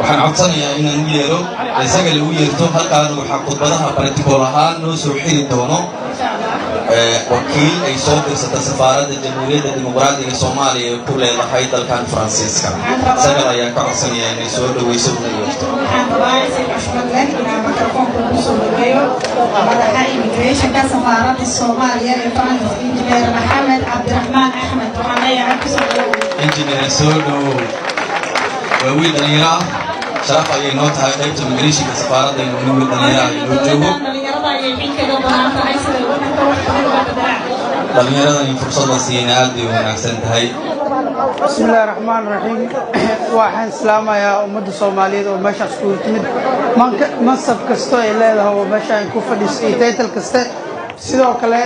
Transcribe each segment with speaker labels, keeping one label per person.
Speaker 1: Waxaan codsanayaa inaan u yeero isaga lagu yeerto. Halkaana waxaa khudbadaha protocol ahaan noo soo xiri doono wakiil ay soo dirsata Safaaradda Jamhuuriyadda Dimuqraadiga Soomaaliya ee ku leedahay dalkan Faransiiska. Sagal ayaan ka codsanayaa inay soo dhaweyso una yeerto.
Speaker 2: Waxaan rabaa si xushmad leh inaan mikrofoonka ugu soo dhaweeyo madaxa immigrationka Safaaradda Soomaaliya ee France, Injineer Maxamed Cabdiraxmaan Axmed. Waxaan leeyahay, kusoo dhawow.
Speaker 1: Injineer, soo dhowow. Waa wiil dhalinyaro ah. Sharaf ayay noo tahay qaybta immigrationka safaaradda inuu nin wiil dhalinyaro ah inoo joogo.
Speaker 2: Dhalinyarada ayay xilkeeda banaan tahay siday wadanka wax badan uga bedelaan.
Speaker 1: Dhalinyaradan in fursad la siiyana aad bay u wanaagsan tahay.
Speaker 3: Bismi Illahi Raxmaan Raxiim. Waxaan islaamayaa ummadda Soomaaliyeed oo meeshaas kugu timid, mansab kasto ay leedahay oo meesha ay ku fadhiso iyo title kaste. Sidoo kale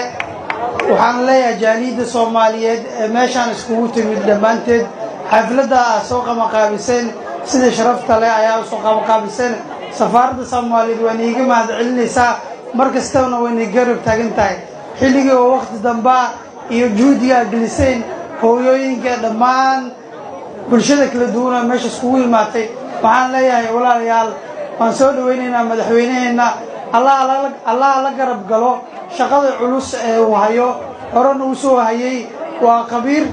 Speaker 3: waxaan leeyahay jaaliyadda Soomaaliyeed ee meeshaan iskugu timid dhammaanteed, xafladda aad soo qabanqaabiseen sida sharafta leh ayaa usoo qabanqaabiseen. Safaaradda Soomaaliyeed waa niiga mahad celinaysaa, mar kastana way nii garab taagan tahay. Xilligii oo waqti dambaa iyo juhdiga aad geliseen, hooyooyinka, dhammaan bulshada kala duwan oo meesha iskugu imaatay, waxaan leeyahay, walaalayaal, waan soo dhawaynaynaa madaxweyneheenna. Allah la garab galo shaqada culus ee uu hayo, horena uu soo hayay. Waa khabiir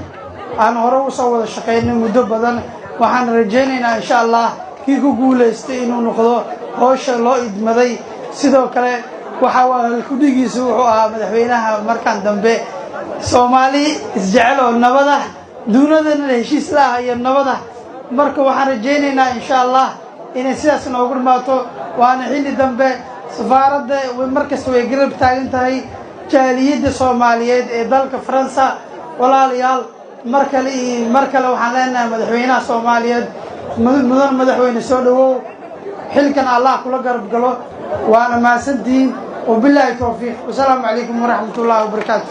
Speaker 3: aan hore usoo wada shaqaynay muddo badan. Waxaan rajaynaynaa, insha Allah, kii ku guulaystay inuu noqdo howsha loo idmaday. Sidoo kale waxa halkudhigiisu wuxuu ahaa madaxweynaha markaan dambe Soomaali isjecel oo nabada, duunadana heshiis la ah iyo nabada. Marka waxaan rajaynaynaa, insha Allah, inay sidaas noogu dhimaato. Waana xilli dambe. Safaaradda markasta way garab taagan tahay jaaliyadda Soomaaliyeed ee dalka Faransa. Walaalayaal, mar kale iyo mar kale waxaan leenahay madaxweynaha Soomaaliyeed, mudan madaxweyne, soo dhowow. Xilkan Allah kula garab galo. Waana mahadsantihiin. Wabilaahi towfiiq. Wasalaamu calaykum waraxmat ullahi wabarakaatu.